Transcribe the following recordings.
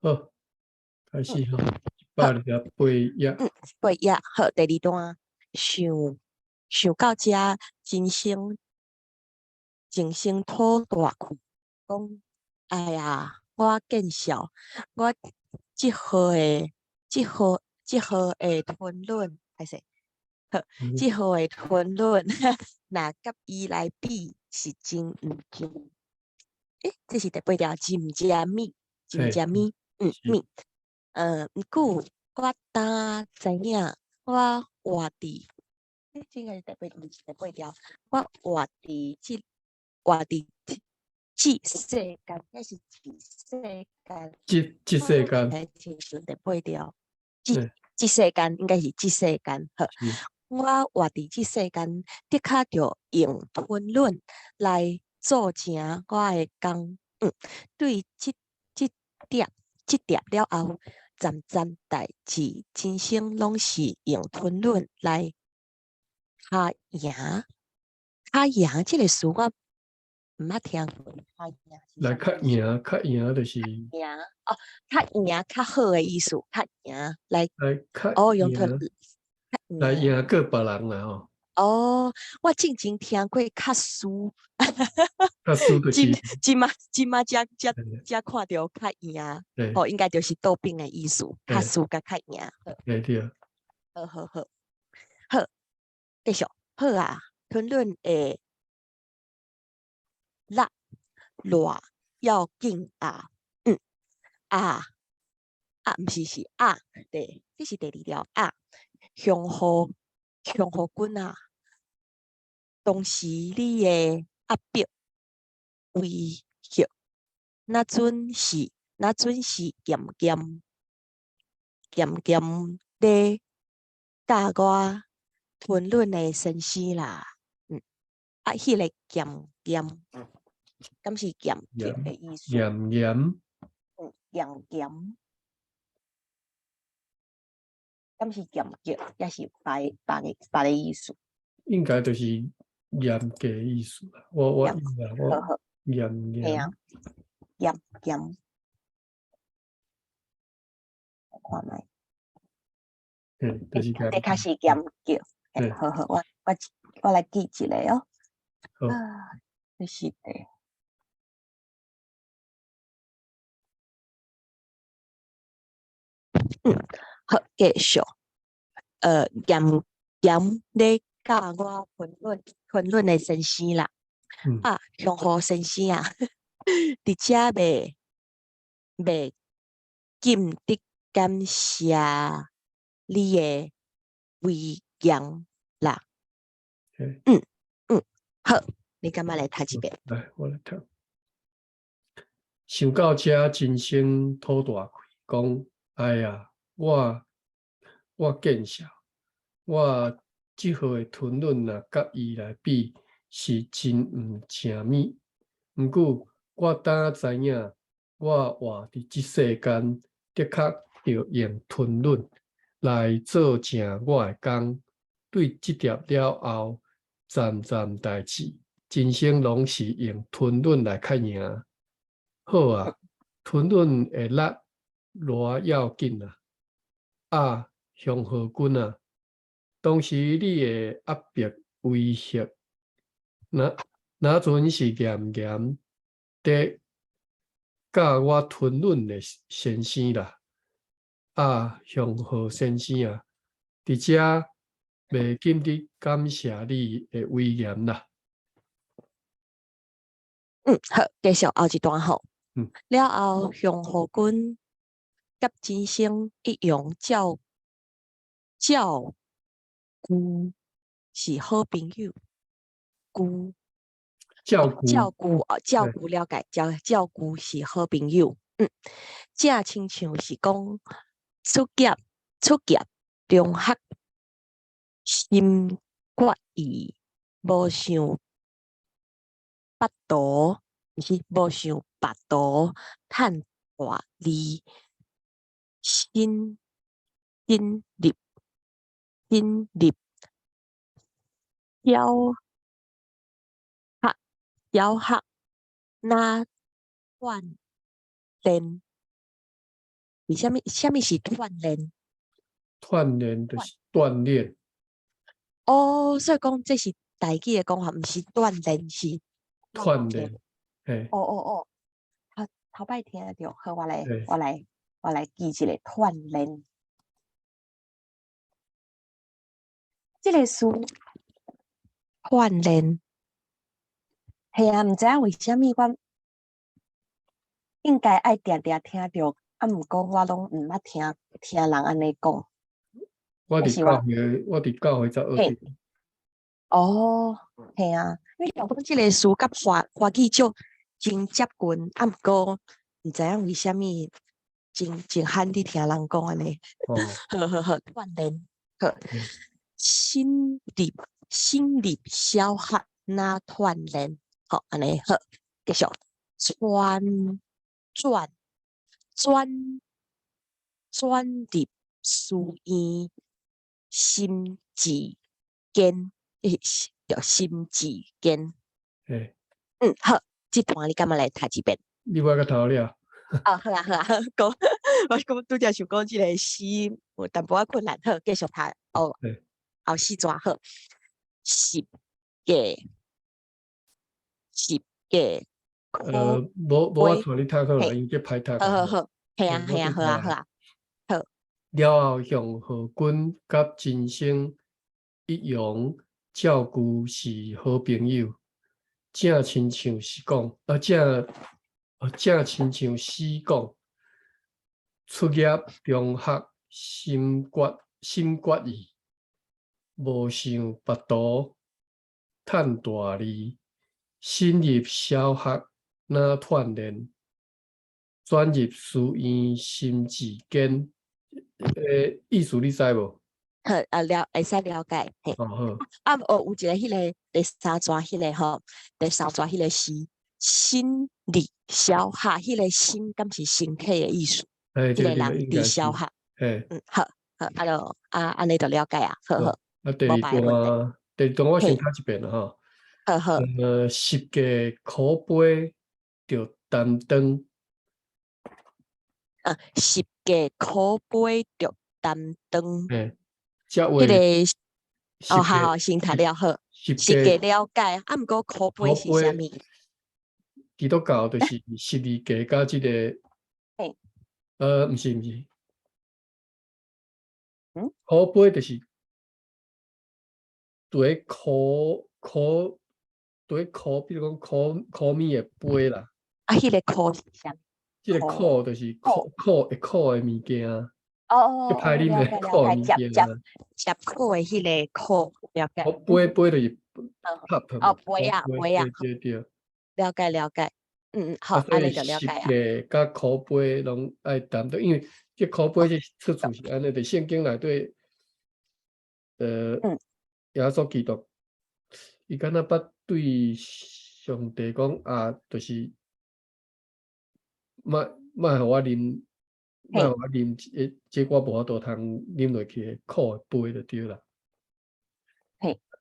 好，開始吼，128頁。嗯，八頁，好，第二段，想想到遮，真生真生吐大氣，講：哎呀，我見笑，我這號的這號這號的吞卵，歹勢，好，這號的吞卵，若佮伊來比，是真毋真？欸，這是第八條，真毋食物，真毋食物，嗯物，毋過我當知影，我活佇，欸，這應該是第八，毋是第八條，我活佇這活佇這世間，抑是這世間？這世間。親像第八條，這這世間應該是這世間。好，我活佇這世間，的確著用吞卵來做成我的工。對這這點這點了後，漸漸代誌，人生攏是用吞卵來敲贏。敲贏這個詞我毋捌聽過。敲贏來較贏，較贏就是贏哦，較贏較好的意思，較贏來來較哦，用吞來贏過別人啦吼。哦，我進前聽過較輸，較輸就是這馬這馬才才才看著較贏，吼，應該就是倒反的意思，較輸佮較贏。對對。好好好，好，繼續，好啊，吞卵會力偌要緊啊，嗯，啊啊，毋是是啊，對，這是第二條啊，香河香河君啊，當時你的壓迫威脅，若準是若準是嚴嚴嚴嚴咧教我吞卵的先生啦，啊，彼個嚴嚴，敢是嚴格的意思？嚴嚴，嚴嚴，敢是嚴格，抑是別別个別个意思？應該就是嚴格的意思啦。我我嚴嚴，嚴嚴，看覓？嗯，就是這較是嚴格。好好，我我來記一下哦。好。啊，這是的。好，繼續。嚴嚴咧教我吞卵吞卵的先生啦。啊，香河先生啊，佇遮袂袂禁得感謝你的威嚴啦。嗯嗯，好，你敢欲來讀一遍？來，我來讀。想到這，真生吐大氣，講：哎呀，我我見笑，我這號的吞卵若佮伊來比，是真毋成物。毋過我當知影，我活佇這世間，的確著用吞卵來做成我的工。對這粒了後，漸漸代誌，人生攏是用吞卵來較贏。好啊，吞卵會力偌要緊啊！啊，香河君啊，當時你的壓迫威脅，若若陣是嚴嚴佇教我吞卵的先生啦。啊，香河先生啊，佇遮袂禁得感謝你的威嚴啦。好，繼續後一段吼。了後，香河君佮真生一樣照照顧是好朋友，顧照顧照顧哦，照顧了解，照照顧是好朋友。正親像是講出業出業中學心決意，無想腹肚，毋是無想腹肚趁大利，新新立新立小學小學哪斷電為啥物啥物是鍛鍊？鍛鍊就是鍛鍊。哦，所以講這是台語的講法，毋是鍛鍊，是鍛鍊。嘿。哦哦哦，頭頭擺聽著，好，我來我來我來記一下鍛鍊。這个詞鍛鍊，嘿啊，毋知影為啥物我應該愛定定聽著，啊，毋過我攏毋捌聽聽人按呢講。我佇教會才學著。哦，嘿啊，因為想講這个詞佮華華語足真接近，啊，毋過毋知影為啥物真真罕佇聽人講按呢。好好好，鍛鍊，好。新立小學若鍛鍊，好，按呢好，繼續。轉轉轉轉入書院，心志堅，叫心志堅。嗯，好，這段你敢欲來讀一遍？你欲閣頭了。哦，好啊，好啊，講，我講拄才想講這個詩有淡薄仔困難，好，繼續讀。哦，後四段好，十個，十個。無無我帶你讀好啦，因這歹讀。好好好，嘿啊嘿啊，好啊好啊，好。了後，向何君佮真生一樣照舊是好朋友，正親像是講，啊正，正親像死講，出入中學心決心決意，無想別途，趁大利，新入小學若鍛鍊，轉入書院心志堅，意思你知無？好，啊了，會使了解。嘿。哦好。啊，哦，有一个彼个第三段彼个吼，第三段彼个是新立小學，彼个身敢是身體的意思？彼个人佇小學。嗯，好，好，啊就啊，按呢就了解啊，好好。啊，第二段，第二段我先讀一遍啦吼。好好。十架苦杯著擔當。啊，十架苦杯著擔當。嘿，這話。彼个，哦，好好，先讀了好。十架了解，啊，毋過苦杯是啥物？基督教就是十字架佮這个，毋是毋是。苦杯就是佇咧苦苦佇咧苦，比如講苦苦物的杯啦。啊，彼个苦是啥物？這个苦就是苦苦會苦的物件。哦哦哦，就歹啉的苦的物件。食苦的彼个苦，了解。杯杯就是 cup 哦，杯仔杯仔。對對。了解了解，嗯嗯，好，按呢就了解啊。十架佮苦杯攏愛擔當，因為這苦杯是出處是按呢，佇聖經內底，耶穌基督，伊敢若捌對上帝講啊，就是莫莫予我啉，莫予我啉，這我無法度通啉落去的苦的杯就對啦。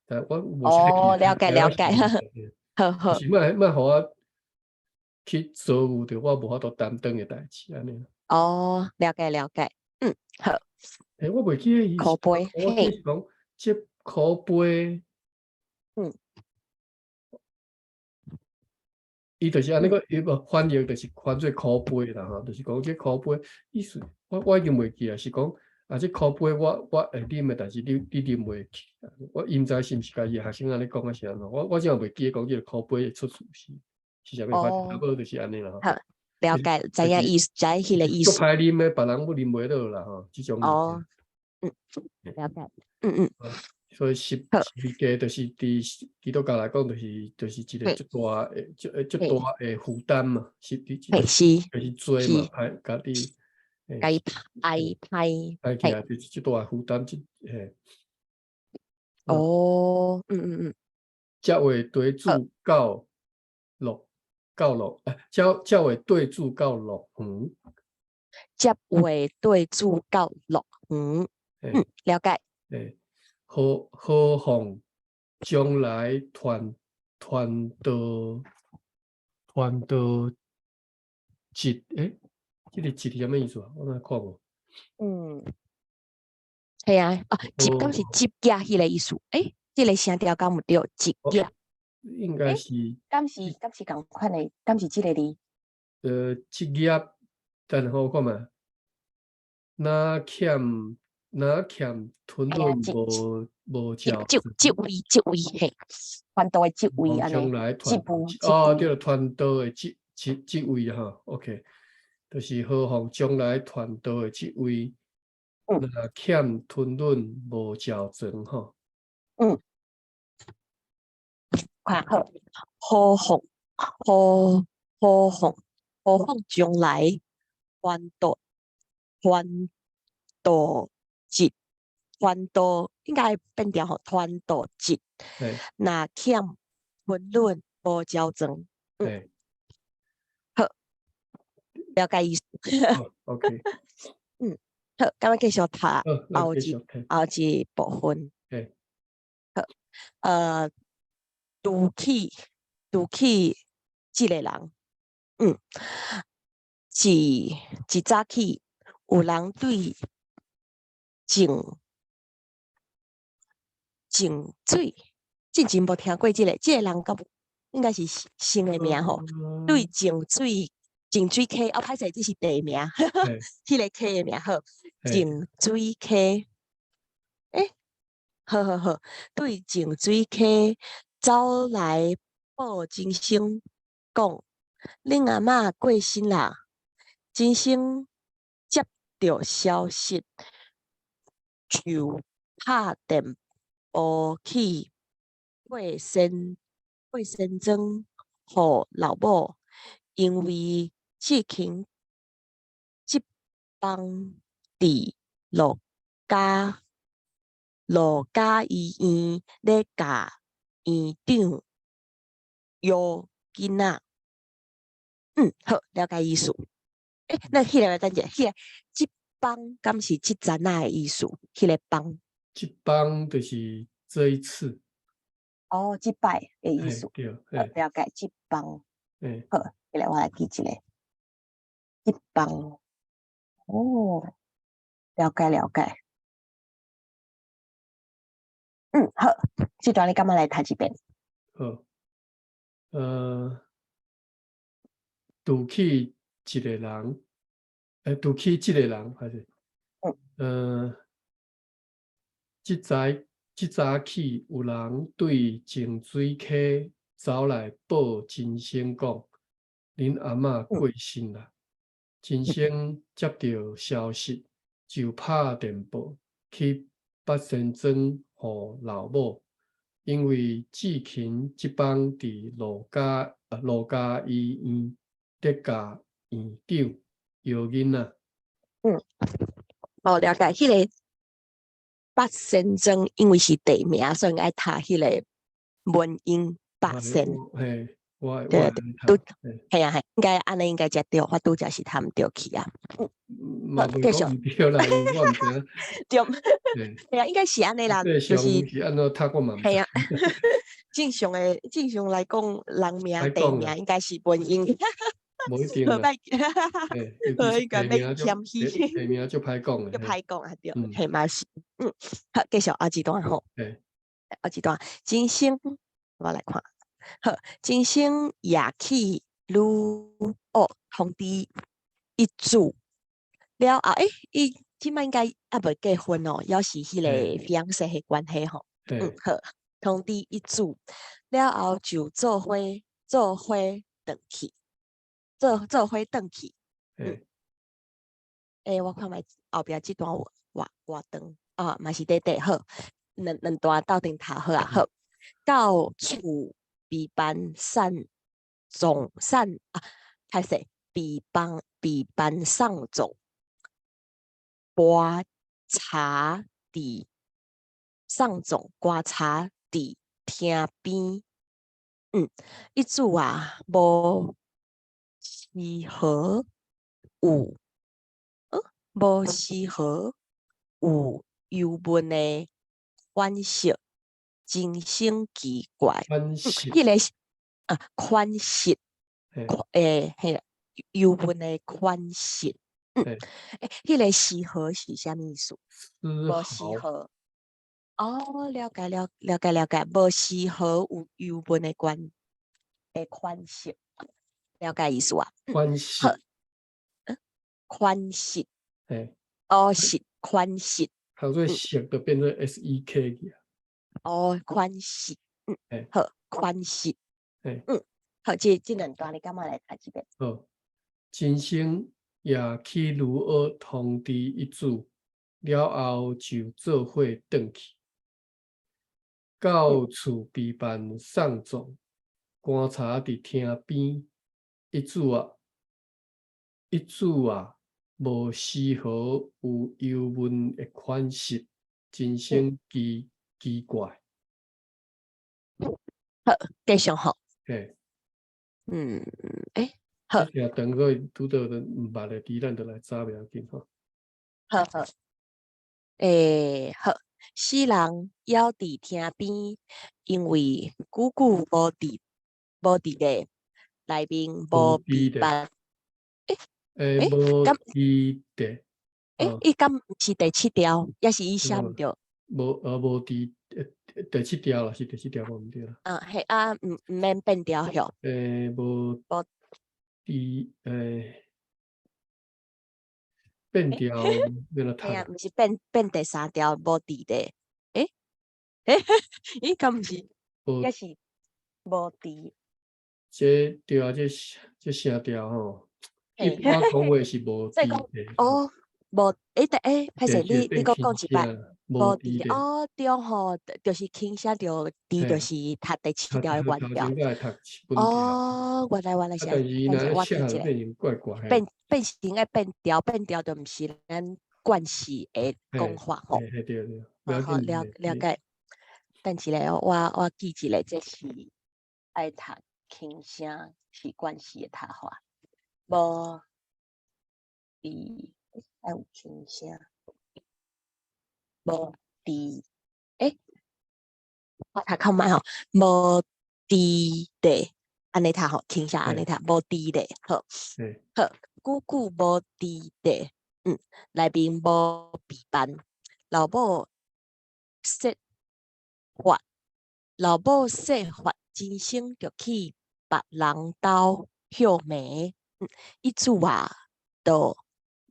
但我無哦，了解了解，好好。是莫莫予我去遭遇著我無法度擔當的代誌，按呢。哦，了解了解，嗯，好。欸，我袂記得伊是，苦杯，我記是講這苦杯，伊就是按呢個，伊無翻譯就是翻做苦杯啦吼，就是講這苦杯意思，我已經袂記啊，是講啊，這苦杯我會啉的，但是你啉袂去，我伊毋知是毋是共伊的學生按呢講啊是按怎，我這袂記得講這個苦杯的出處是啥物，反正差不多就是按呢啦吼。好，了解，知影意思，知影彼个意思。足歹啉的，別人要啉袂落啦吼，這種。哦，嗯，了解，嗯嗯。所以十字架就是佇基督教來講，就是一個足大的、足足大的負擔嘛，是，就是罪嘛，歹家己，共伊歹歹歹起來就是足大的負擔，這嘿。哦，嗯嗯嗯。這話對主到樂到樂，這這話對主到樂園。這話對主到樂園，嗯，了解。何何況將來傳傳道傳道一欸，這个集是啥物意思啊？我哪看無？係啊，啊，集敢是集結彼个意思？欸，這个聲調敢有對？集結。應該是。敢是仝款的？敢是這个字？職業，等下我看覓，若欠吞忍無照職位嘿，傳道的職位按呢，職務。哦，對，傳道的職位吼，OK，就是何妨將來傳道的職位，若欠吞忍無照傳吼。看好，何妨將來傳道職，傳道應該變調吼，傳道職，若欠吞忍無照傳。好，了解意思。 OK。好，咁樣繼續讀後一部分。好，拄起這个人，一早起有人對淨水，之前無聽過這个，這个人敢應該是新的名吼。對淨水溪，哦，歹勢，這是地名，彼个溪的名好，淨水溪，欸，好好好，對淨水溪走來報真生講，恁阿嬤過身啦。真生接著消息，就拍電報去八仙莊予老母，因為志勤這枋佇羅家醫院咧共院長約囡仔。好，了解意思。欸，那彼个等者，彼个這枋敢是這陣仔的意思？彼个枋。這枋就是這一次。哦，這擺的意思。對，了解這枋。好，彼个我來記一下。這枋。哦，了解了解。好，這段你敢欲來讀一遍？好。拄起一个人，欸，拄起這个人還是？這早起有人對淨水溪走來報真生講，恁阿嬤過身啦。真生接著消息，就拍電報去八仙莊予老母，因為志勤這枋佇羅家醫院咧共院長約囡仔。哦，了解。彼个八仙莊因為是地名，所以愛讀彼个文音八仙。嘿，我對對，係啊係，應該按呢應該才對，我拄則是讀毋對去啊。嘛袂講毋對啦，我毋知影。對，係啊，應該是按呢啦，就是是按怎讀我嘛毋知。係啊，正常來講，人名地名應該是文音。無一定啦。無應該欲謙虛。地名足歹講足歹講啊，對，係嘛是，好，繼續後一段吼。後一段，真生，我來看。好，真生夜起女哦通知伊姊了後，欸，伊這擺應該猶未結婚哦，猶是彼個 fiancé 的關係吼。好，通知伊姊了後就做伙轉去，做伙轉去。欸，我看覓後壁這段有偌長啊，嘛是短短好，兩段鬥陣讀好啊，好。到厝備辦散葬散啊，歹勢，備辦送葬，跋柴佇送葬，跋柴佇廳邊。伊姊啊，無絲毫有，無絲毫有憂悶的款式，真生奇怪。款式。彼个是啊，款式，欸，彼个憂悶的款式。嘿。欸，彼个絲毫是啥物意思？絲無絲毫。毫。哦，了解了了解了解，無絲毫有憂悶的關的款式，了解意思啊？款式。好。款式。嘿。哦，是款式。讀做色就變做 SEK 去啊。哦，款式，好，款式。好，這兩段你感覺來讀一遍？好，真生也去盧澳通知伊姊，了後就做伙轉去，到厝備辦送葬，棺柴佇廳邊，伊姊啊，伊姊啊，無絲毫有憂悶的款式，真生奇奇怪。好，繼續吼。嘿。欸，好。這長過拄著毋捌的字，咱就來查袂要緊吼。好好。欸，好，死人猶佇廳邊，因為久久無佇無佇咧，內面無備辦。欸，欸，無佇咧。欸，伊敢毋是第七條，抑是伊寫毋著？無，無佇第七條啦，是第七條無毋對啦。啊，嘿啊，毋免變調吼。欸，無無佇欸變調欲按怎讀？嘿啊，毋是變第三條無佇咧。欸？欸？伊敢毋是？抑是無佇？這對啊，這聲調吼，一般講話是無佇咧。哦，無，欸，欸，歹勢，你閣講一擺。無佇哦，對吼，就是輕聲著佇，就是讀第七條的原調。哦，原來是按呢，我記一下。變變成愛變調，變調就毋是咱慣勢的講法吼。好，了了解。等一下哦，我記一下，這是愛讀輕聲是慣勢的讀法。無佇愛有輕聲。無佇，欸，我讀較慢吼，無佇咧，按呢讀吼，輕聲按呢讀，無佇咧，好，好，久久無佇咧，內面無備辦，老母說法，老母說法，真生就去別人兜歇暝，伊姊啊，就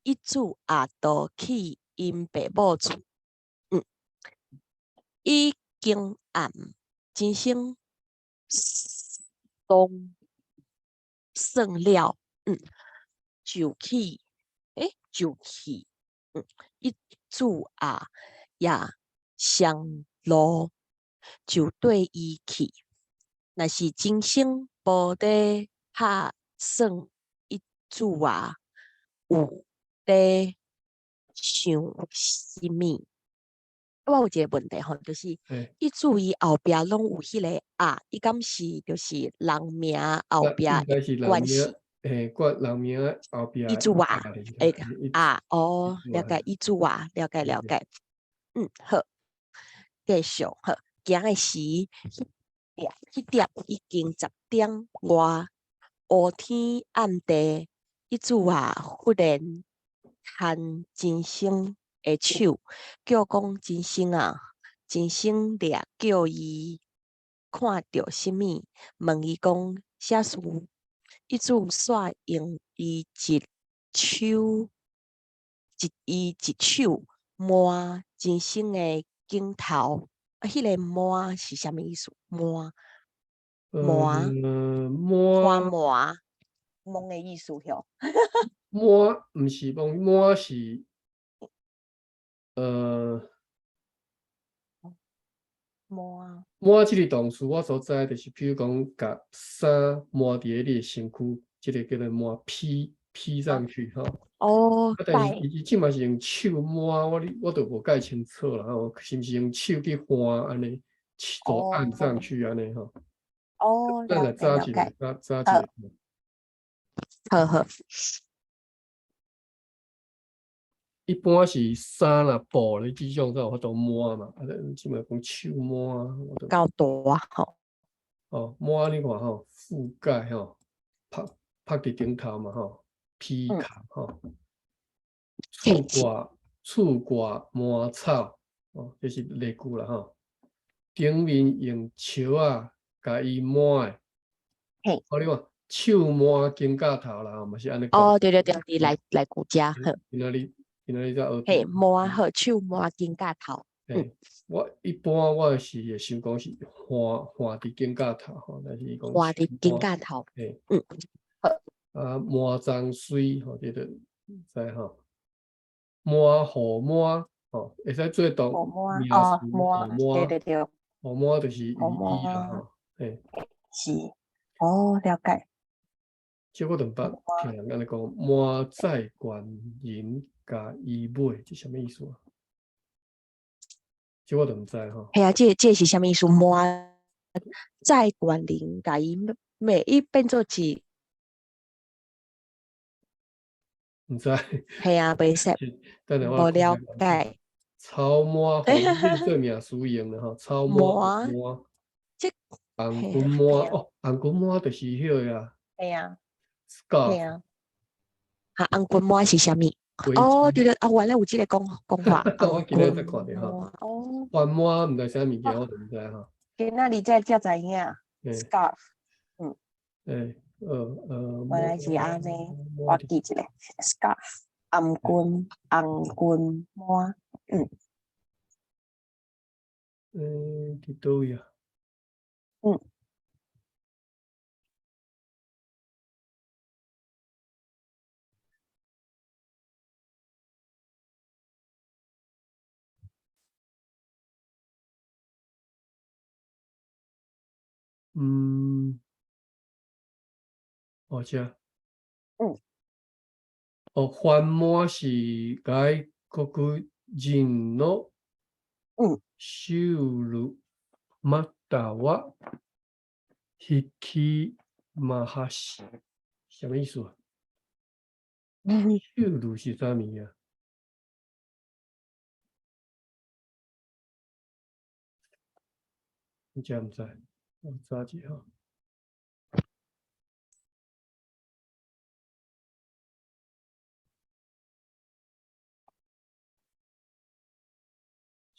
伊姊也就去𪜶爸母厝。已經暗，真生當算了，就去，欸，就去，伊姊啊也上路，就綴伊去。若是真生無咧拍算，伊姊啊有咧想啥物？我有一個問題吼，就是伊姊伊後壁攏有彼個啊，伊敢是就是人名後壁關係？嘿，掛人名後壁。伊姊啊，會啊，哦，了解，伊姊啊，了解了解。好，繼續好，行的時，彼點已經10點外，烏天暗地，伊姊啊忽然牽真生的手，叫講真生啊，真生掠叫伊看著啥物，問伊講啥事？伊姊煞用伊一手，伊一手摸真生的頸頭，啊，彼個摸是啥物意思？摸摸摸摸摸的意思吼？摸毋是摸，摸是。摸摸這個動詞，我所知就是，比如講，共衫抹佇咧你的身軀，這個叫做抹披披上去吼。啊，但是伊這馬是用手摸，我就無蓋清楚啦吼，是毋是用手去翻按呢，手按上去按呢吼？哦，咱來查一下，查查一下。好好。一般是衫啦、布咧，這種才有法度摸嘛。啊，這馬講手摸，我就夠大吼。哦，摸你看吼，覆蓋吼，曝曝佇頂頭嘛吼，披蓋吼。厝掛厝掛蔓草，哦，這是例句啦吼。頂面用樹仔共伊抹的。哦，你看手抹肩胛頭啦，嘛是按呢講。哦，對對對，佇來來古遮好。今仔日才學。嘿，抹好手抹肩胛頭。嘿，我一般我是會想講是換換佇肩胛頭吼，但是伊講換佇肩胛頭。嘿，好。啊，滿鬃水吼，這個知吼。滿雨滿吼，會使做動雨滿哦，滿，對對對。雨滿就是雨衣啦吼，嘿。是，哦，了解。這我就毋捌聽人按呢講，滿載懸人共伊買，這啥物意思啊？這我就毋知吼。嘿啊，這是啥物意思？滿載懸人共伊買，伊變做是。毋知。嘿啊，袂識。等下我無了解。草滿予做名詞用啦吼，草滿滿。這紅軍滿哦，紅軍滿就是彼個啊。嘿啊。 scarf。嘿啊。啊，紅軍滿是啥物？哦，對對，啊，原來有這個講講法。我今日才看著吼。哦。番滿毋知啥物件，我就毋知吼。今仔日才才知影，scarf，嗯。欸，原來是按呢，我記一下，scarf，紅軍紅軍滿，嗯。欸，佇佗位啊？嗯。嗯，哦，這。哦，番滿是外國人のシュールまたは引きまはし，啥物意思啊？シュール是啥物件？你這毋知？我查一下。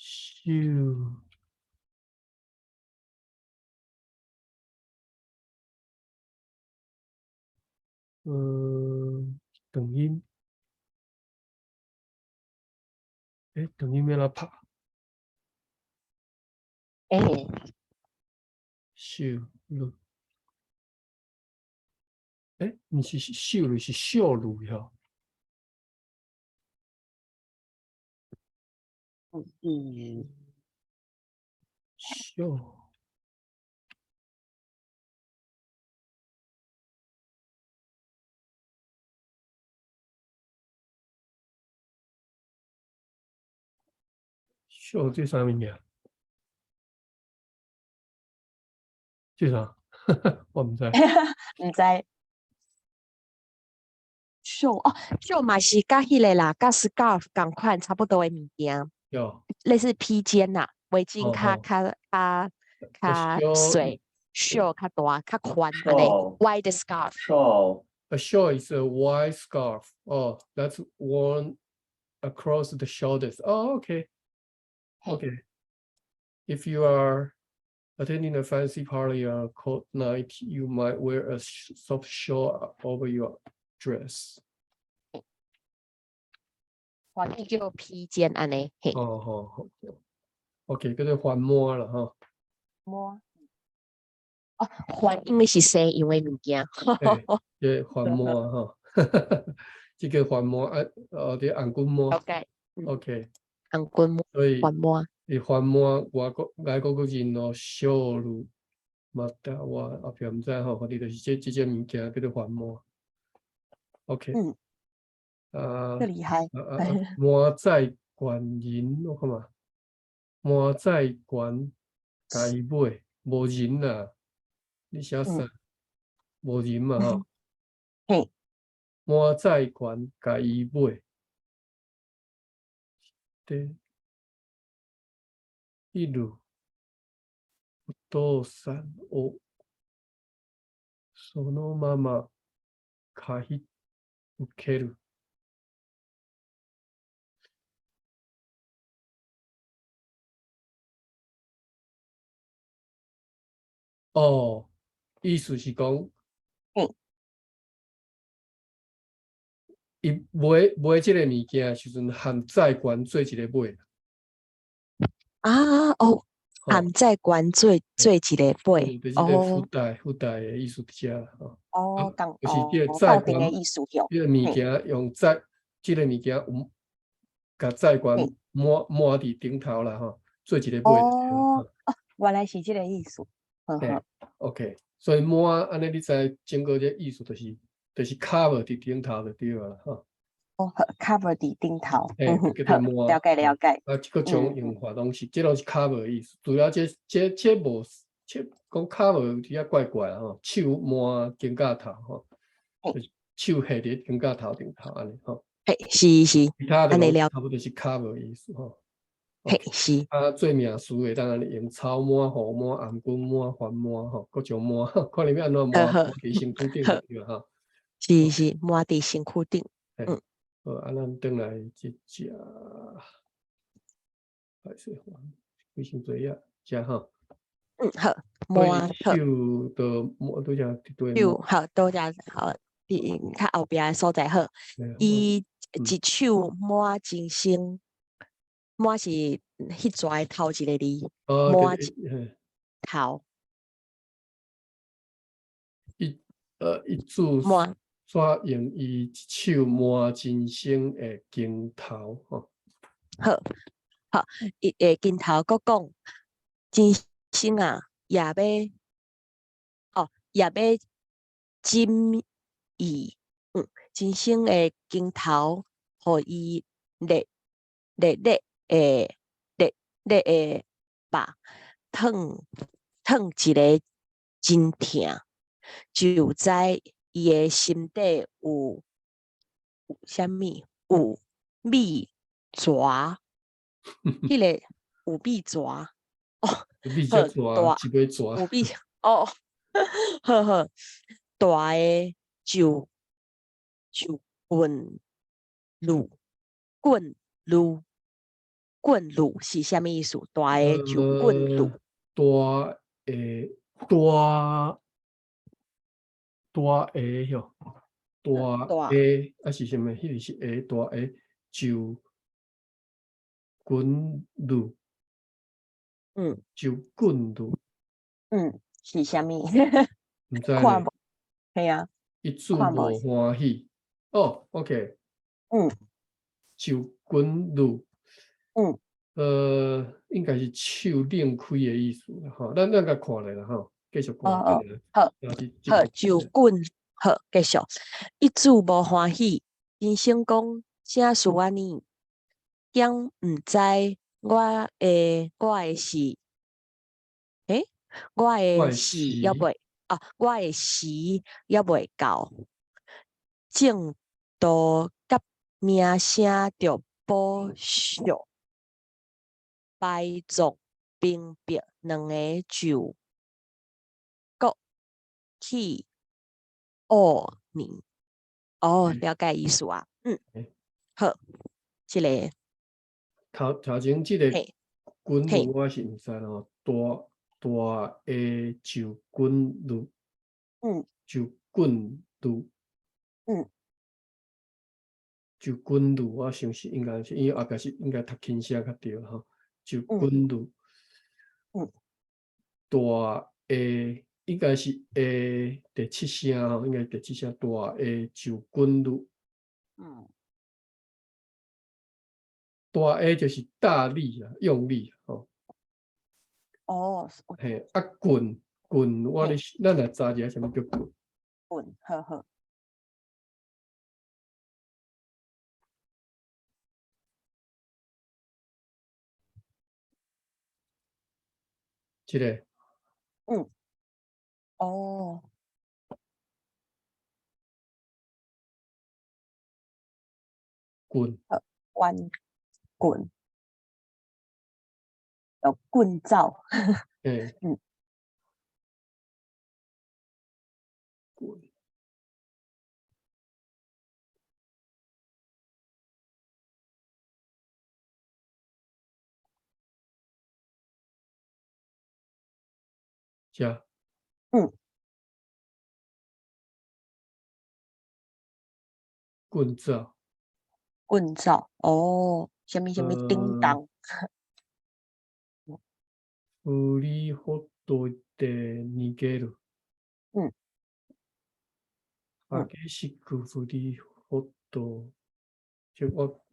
袖，長音，欸，長音欲按怎拍？欸。袖ル，欸，毋是袖ル，是袖ル吼。袖。袖這啥物件？這啥？我毋知。毋知。袖哦，袖嘛是佮彼個啦，佮 scarf 仝款差不多的物件。有。類似披肩啦，圍巾較較較較細，袖較大較寬按呢，wide scarf。 Shawl. A shawl is a wide scarf. Oh, that's worn across the shoulders. Oh, okay. Okay. If you are attending a fancy party or a cold night, you might wear a soft shawl over your dress. 華語叫披肩按呢，嘿。哦，好好。OK，叫做番滿啦，吼。滿。哦，番因為是西洋的物件。這番滿吼，這個番滿啊，哦，這紅軍滿。 OK。 OK。紅軍滿。所以，番滿。伊番滿外國外國人のショール，または後壁毋知吼，反正就是這這種物件叫做番滿。OK。啊。這厲害。啊啊啊！滿載懸人，我看覓，滿載懸共伊買，無人啦。你寫啥？無人嘛吼。嘿。滿載懸共伊買。對。一路。お父さんをそのまま買い受ける。哦，意思是講，伊賣賣這个物件的時陣，含債權做一个買。啊，哦，含債權做一個買，就是這個附帶附帶的意思佇遮啦，吼。哦，共就是這個哦，債鬥陣的權，意思吼，這個物件用債，這个物件有共債權抹抹佇頂頭啦，吼，做一个買。哦，哦，原來是這个意思，呵呵。 OK，所以抹按呢，你知整個這意思就是 cover 佇頂頭就對啦，吼。哦，好，cover 佇頂頭，嘿，叫做抹。了解了解。啊，這個種用法攏是，這攏是 cover 的意思。除了這無，這講 cover 有點仔怪怪啦吼，手抹肩胛頭吼，就是手下佇肩胛頭頂頭按呢吼。嘿，是是。其他的攏差不多是 cover 的意思吼。嘿，是。啊，做名詞的當然用草抹、雨抹、頷頸抹、番抹吼，各種抹，看你欲按怎抹，佇身軀頂就對吼。是是，抹佇身軀頂。嗯。好，啊，咱轉來這隻，歹勢，幾傷濟啊，遮吼。嗯，好，抹好。手就抹拄則對。手好，拄則好，佇較後壁的所在好。伊一手抹真身，抹是彼逝的頭一个字，抹一頭。伊主抹。怎用伊一手抹真生的鏡頭吼？好，好，伊的鏡頭閣講，真生啊，也欲，哦，也欲斟伊，真生的鏡頭，予伊熱熱熱的熱熱的肉，燙燙一个真疼，就知伊的心底有啥物？有米蛇，彼个有米蛇，哦，有米蛇，一尾蛇，有米哦，好好，大的就棍攄棍攄棍攄是啥物意思？大的就棍攄，大的大。大下吼，大下啊是啥物？彼个是下大下就滚攄，就滚攄，是啥物？毋知咧。看無，嘿啊。伊主無歡喜，哦，OK。就滾攄，應該是手擰開的意思啦，吼，咱共看咧啦，吼。繼續看。哦哦，好，好，就滾，好，繼續。伊主無歡喜，真生講啥事按呢？敢毋知我的是，我的時猶未啊，我的時猶未到，正道佮名聲著保惜，排族明白兩个就閣去學呢。哦，了解意思啊。好，這个頭頭前這个滾攄我是毋知吼，大大的就滾攄，就滾攄，就滾攄，我想是應該是因為後壁是應該讀輕聲較對吼，就滾攄，大的應該是下第七聲吼，應該第七聲大的就滾攄，大下就是大力啊，用力吼。哦，嘿，啊棍棍，我咧，咱來查一下啥物叫棍。棍，好好。這个。哦。棍。彎棍。有棍走。棍。遮。棍走。棍走，哦，啥物啥物叮當。振りほどいて逃げる。激しく振りほど，這我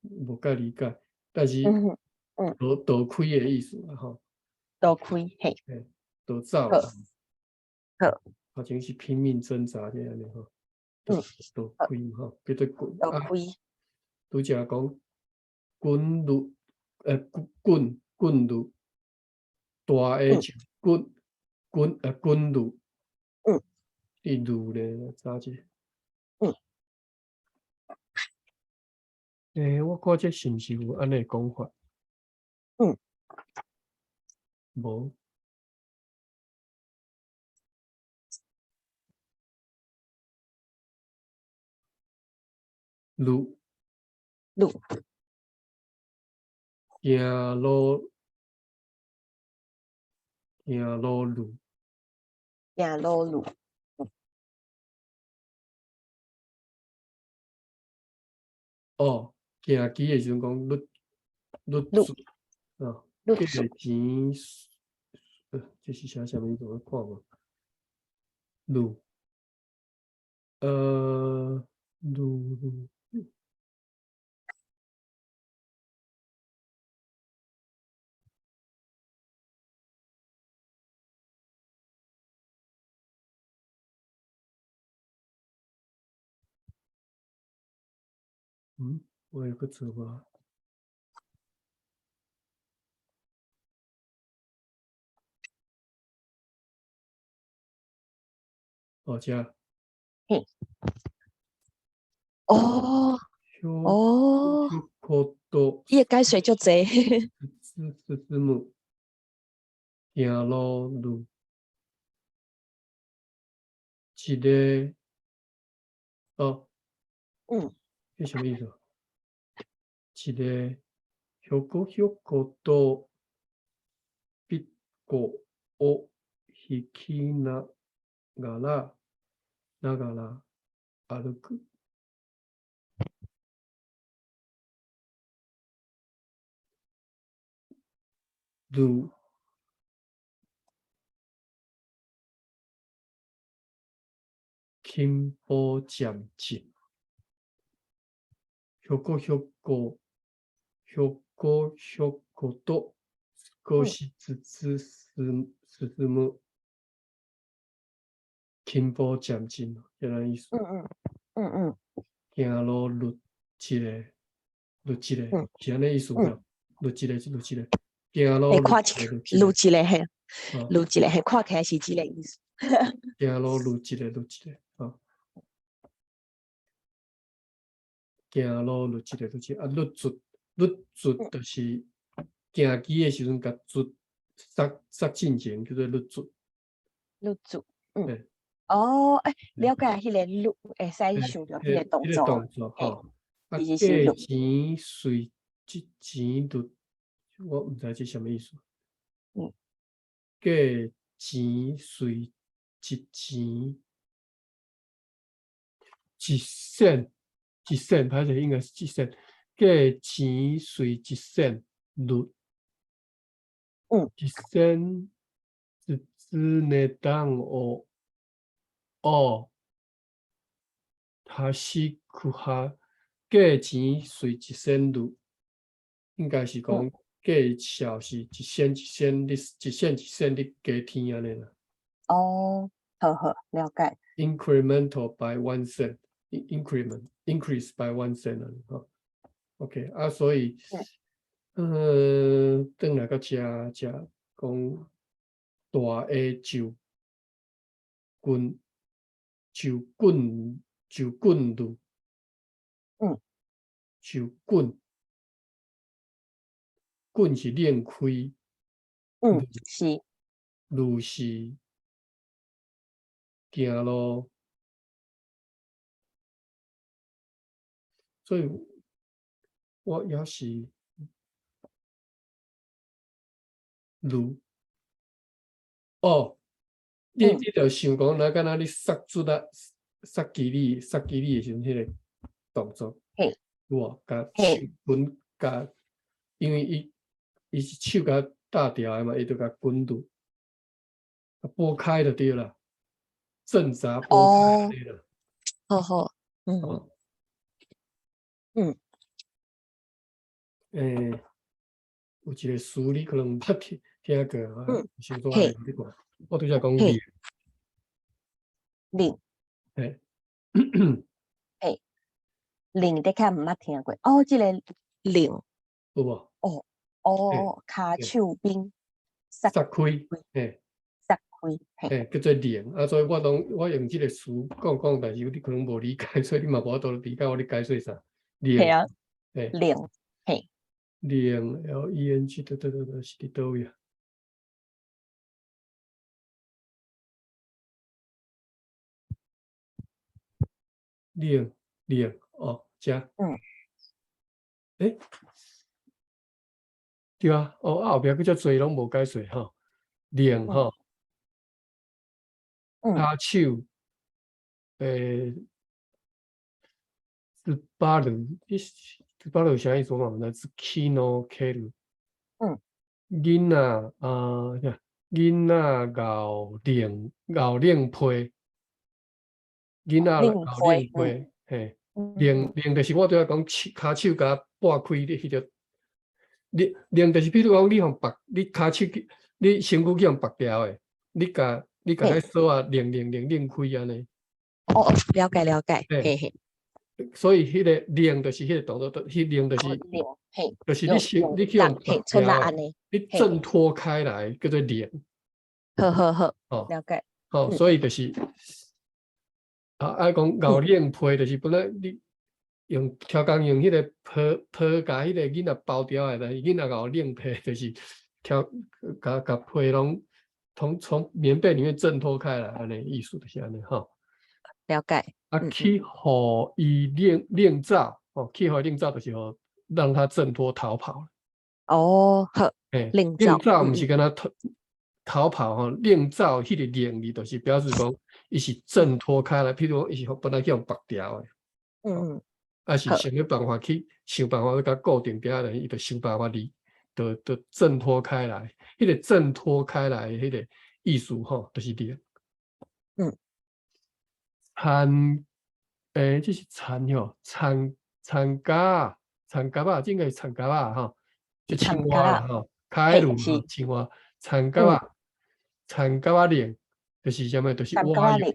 無介理解，但是逃逃開的意思啦，吼。逃開，嘿。嘿，逃走。好。好。好像是拼命掙扎這按呢吼。逃開吼，叫做滾。逃開。拄才講滾入，滾滾入，大的就滾滾滾入。一路咧，早者。我看這是毋是有按呢講法？無。路。路。行路。行路路。行路路。哦，行棋的時陣講律律啊，價錢，這是寫啥物？我看無。路，路路。我有個字無？哦，這。嘿。哦。哦。伊的解說足濟。是是字母。行路路。一個。哦。這啥物意思？一個ひょこひょことピコを引きながら、ながら歩く。る。輕步漸進。ひょこひょこ、ひょこひょこと少しずつ進む。輕步漸進，這個意思。行路捋一个，捋一个，是按呢意思無？捋一個，捋一個，行路捋一個，捋一個嘿，捋一個嘿，看起來是這個意思。行路捋一個，捋一個，啊。行路捋一個，捋一個，啊，捋卒，捋卒就是行棋的時陣，共卒殺殺進前，叫做捋卒。捋卒，嗯。哦，了解彼个捋，會使想著彼个動作。動作吼，啊，價錢隨一錢就，我毋知這啥物意思。價錢隨一錢一仙。一仙，歹勢應該是一仙。價錢隨一仙率。一仙一支値段を哦，他是く哈價錢隨一仙率，應該是講價數是一仙一仙咧，一仙一仙咧加添按呢啦。哦，好好，了解。 Incremental by 1 cent. Increment increase by 1 cent 啊，吼，OK 啊，所以，轉來到遮遮講大下就棍就棍就棍路，就棍棍是練開，是，路是行路。所以，我也是路哦，你就想講，若敢若你殺出啊，殺機你，殺機你的時陣，彼個動作，有無？共手滾共，因為伊是手共搭牢的嘛，伊就共滾住，啊撥開就對啦，掙扎撥開就對啦。好好，哦。有一個詞你可能毋捌聽過啊，先煞來你看，我拄才講擰，擰，嘿。嘿，擰的確毋捌聽過。哦，這個擰，有無？哦，哦，跤手邊，撒開，嘿，撒開，嘿，嘿，叫做擰。啊，所以我當我用這個詞講講，但是你可能無理解，所以你嘛無法度理解我咧解說啥。擰，嘿啊，嘿，擰，嘿。擰，L E N G，對對對對，是佇佗位啊？擰擰，哦，遮。欸，對啊，哦，啊後壁閣遮濟攏無解說吼，擰吼，跤手，突っ張る，你是突っ張る啥意思？我嘛毋知，突きのける。囡仔啊，啥？囡仔𠢕擰𠢕擰被，囡仔擰𠢕擰被，被，嘿，擰擰就是我拄才講手跤手共撥開你彼個，擰擰就是比如講你予縛，你跤手去，你身軀去予縛牢的，你共彼索仔擰擰擰擰開按呢。哦，了解了解，嘿嘿。所以彼個擰就是彼個動作，彼擰就是，擰，嘿，就是你身你去予縛牢的，你掙脫開來叫做擰。好好好，哦，了解。哦，所以就是，啊，愛講𠢕擰被，就是本來你用超工用彼個被被共彼個囡仔包牢的，但是囡仔𠢕擰被，就是挑共共被攏從棉被裡面掙脫開來，按呢意思就是按呢吼。了解。啊，去予伊擰擰走，哦，去予伊擰走，就是予讓他掙脫逃跑。哦，好，嘿，擰擰走毋走是敢若逃跑吼，擰走彼個擰字，就是表示講伊是掙脫開來，譬如講伊是本來去予縛牢的，啊是想欲辦法去想辦法欲共固定佇遐，伊就想辦法離，就掙脫開來。彼個掙脫開來彼個意思吼，就是擰。田，這是田吼，田田蛤田蛤仔，這應該是田蛤仔吼，就青蛙啦吼，跤魯吼，青蛙，田蛤仔，田蛤仔擰，就是啥物？就是蛙泳。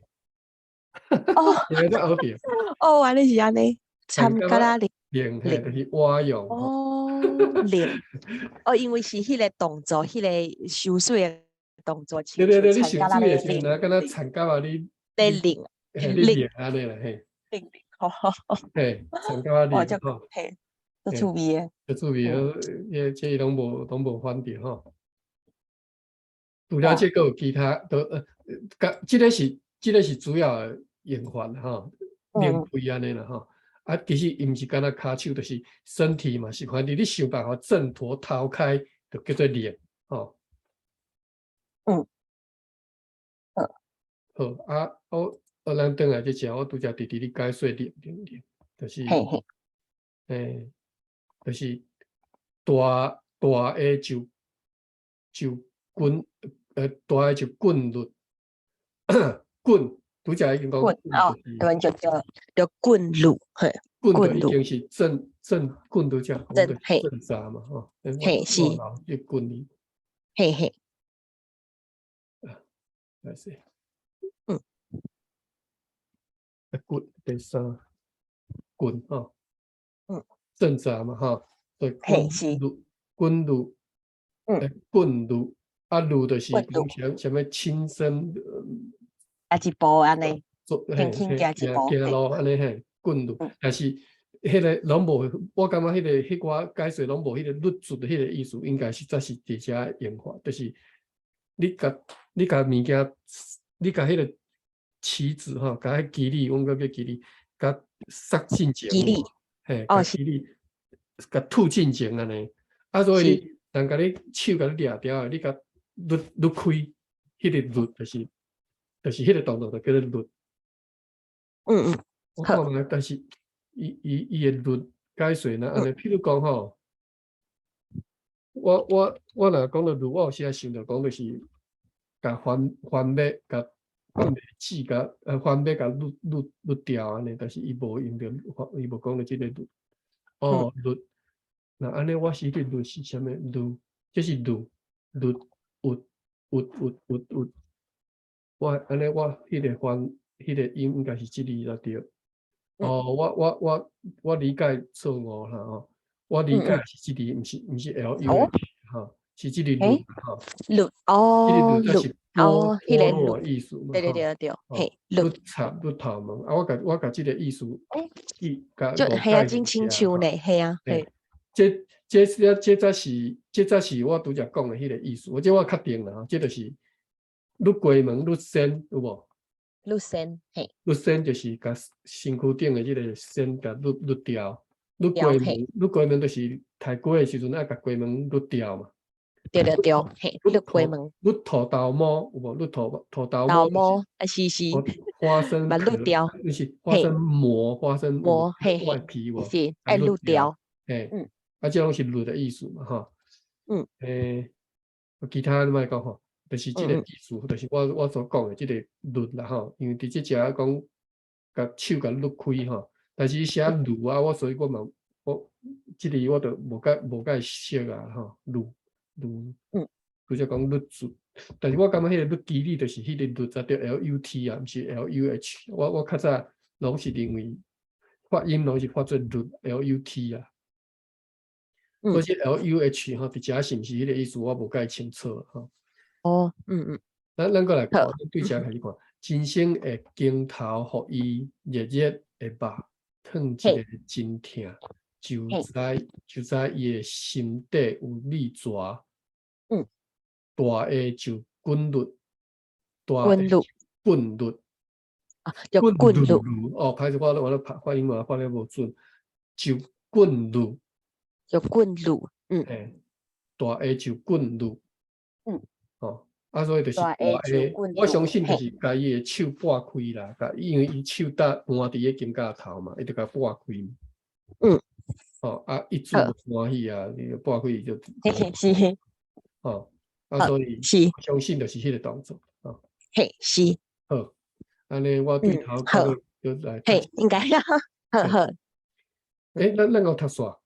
哦，現在學著。哦，原來是按呢，田蛤仔擰，擰嘿，就是蛙泳。哦，擰，哦，因為是彼個動作，彼個游水的動作。對對對，你游水的時陣，敢若田蛤仔你。咧擰。嘿，你擰按呢啦，嘿。擰擰，嘿，田蛤仔擰吼。嘿，足趣味的。足趣味的，這伊攏無反著吼。除了這個有其他，都共這個是主要的用法吼，擰開按呢啦吼。啊，其實伊毋是干焦跤手，就是身體嘛是，反正你想辦法掙脫逃開，就叫做擰吼。好，啊，我咱轉來這隻，我拄才直直咧解說擰擰擰，就是，就是大大的就滾，大的就滾律，滾，拄才已經講滾哦，對，就就滾律，嘿，滾就已經是正正滾拄才講的掙扎嘛，吼，嘿是，一滾哩，嘿嘿，啊，來勢，滾第三滾吼，掙扎嘛，吼，對，滾律，滾律，滾律，啊律就是講啥啥物輕身，啊一步按呢，輕輕行一步，行路按呢嘿，滾律，但是彼個攏無，我感覺彼個彼寡解說攏無彼個律字的彼個意思，應該實在是佇遮用法，就是你共物件，你共彼個旗子吼，共彼旗子，阮閣叫旗子，共塞進前，嘿，共旗子，共吐進前按呢，啊，所以人共你手共你掠牢的，你共捋捋開，彼個捋就是。就是彼个動作就叫做攄。我看覓，但是伊的攄解說若按呢，譬如講吼，我若講到攄，我有時仔想著講就是共番番麥共番麥籽共番麥共攄攄攄掉按呢，但是伊無用著，伊無講著這個攄。哦，攄，若按呢我是彼攄是啥物？攄，這是攄攄鬱鬱鬱鬱鬱。我按呢我彼個番彼個音應該是這字才對。哦，我理解錯誤啦吼，我理解是這字，毋是 L U H 吼，是這字攄吼。攄哦，攄哦，彼個攄的意思嘛。對對對對，嘿，攄插攄頭毛，啊，我共這個意思記共就係啊，真親像呢，係啊，嘿。這這這這才是這才是我拄才講的彼個意思，我這我確定啦，這就是攄雞毛、攄鉎有無？攄鉎，嘿。攄鉎就是共身軀頂的這個鉎共攄攄掉，攄雞毛，攄雞毛就是刣雞的時陣愛共雞毛攄掉嘛。對對對，嘿，攄雞毛。攄土豆毛有無？攄土豆毛。豆毛啊，是是。花生攄掉。毋是花生膜，花生膜，嘿外皮無？是愛攄掉。嘿，啊，這攏是攄的意思嘛，吼。其他你莫講吼，就是這個意思，就是我所講的這個攄啦吼，因為佇這遮講，共手共攄開吼，但是伊寫攄啊，我所以我嘛，我這裡我就無介熟啊吼，攄攄，拄才講攄住，但是我感覺彼個攄機理就是彼個攄才對 L U T 啊，毋是 L U H，我較早攏是認為發音攏是發做攄 L U T 啊。所以 L U H 吼，佇遮是毋是彼個意思？我無介清楚吼。哦，嗯嗯。咱閣來看，對遮開始看，真生的肩頭予伊熱熱的肉，燙一个真疼，就知伊的心底有米蛇。大下就滾攄，大滾攄，滾攄，啊，就滾攄。哦，歹勢，我咧發音嘛發得無準，就滾攄，就滾攄，嗯。嘿，大下就滾攄，哦，啊，所以就是大大下，我相信就是共伊的手撥開啦，共因為伊手搭盤佇个肩胛頭嘛，伊就共撥開。哦，啊，伊主無歡喜啊，伊撥開伊就，嘿，是。哦，啊，所以是相信就是彼個動作，哦。嘿，是。好，按呢我對頭好，就來。嘿，應該，好好。欸，咱有讀煞？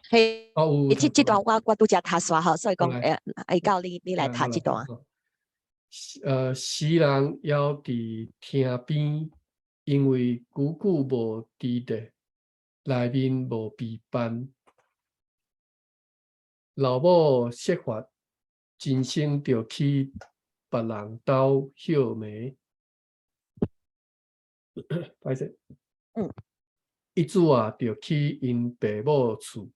嘿，哦，有。這段我拄才讀煞吼，所以講會到你來讀這段。時人猶佇廳邊，因為久久無佇咧，內面無備辦。老母說法，真生就去別人兜歇暝。歹勢。伊子仔就去𪜶爸母厝，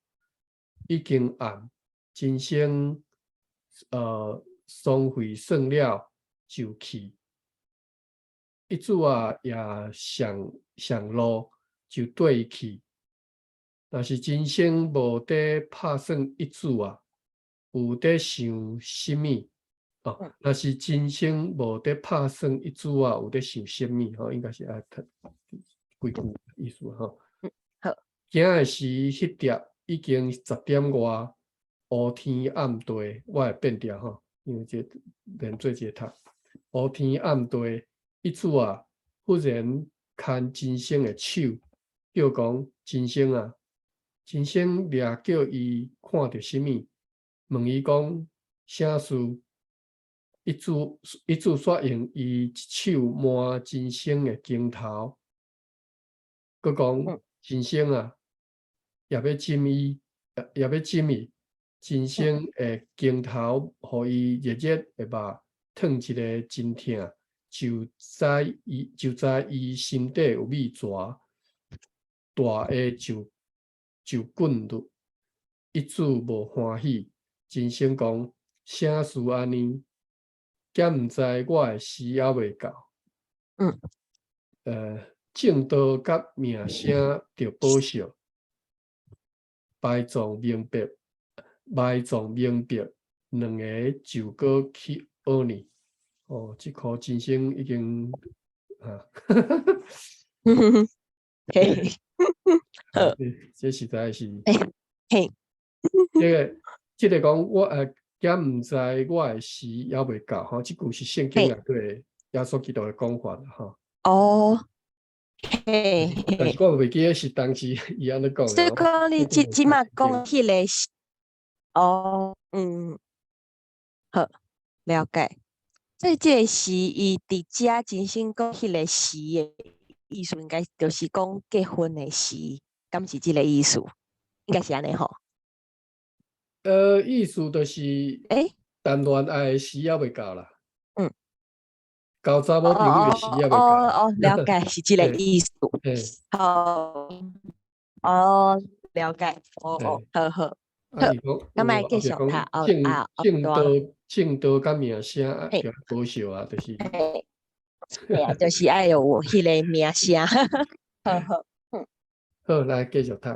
已經暗，真生喪費算了就去。伊子仔也上上路就綴伊去。若是真生無佇拍算伊子仔，有佇想啥物？哦，若是真生無佇拍算伊子仔，有佇想啥物？吼，應該是愛讀規句意思吼。好。行的時，彼碟已經10點外，烏天暗地，我會變調吼，因為這連做一個讀。烏天暗地，伊子仔忽然牽真生的手，叫講真生啊，真生掠叫伊看著啥物，問伊講啥事？伊子煞用伊一手摸真生的肩頭，閣講真生啊，也欲針伊，也欲針伊，真生的肩頭予伊熱熱的肉燙一个真疼，就知伊心底有米蛇，大下就滾攄，伊子無歡喜，真生講啥事按呢？敢毋知我的時猶未到？正道佮名聲著保惜，埋葬明白，埋葬明白，兩个就閣去學呢。哦，這箍真生已經啊，嘿，好，這實在是，這個講我敢毋知我的時猶未到吼，這句是聖經內底耶穌基督的講法吼。哦，嘿，但是我袂記得是當時伊按呢講。所以講你這這馬講彼个是，哦，嗯，好，了解。所以這个時伊佇遮真生講彼个時的意思，應該就是講結婚的時，敢是這个意思？應該是按呢吼。意思就是，談戀愛的時猶未到啦。交查某朋友的時猶未到。哦哦，了解，是這个意思。好，哦，了解，哦哦，好好。啊，伊講，咁來繼續讀哦啊，正道正道佮名聲啊，好笑啊，就是。對啊，就是愛有彼个名聲。好好，嗯。好，來繼續讀。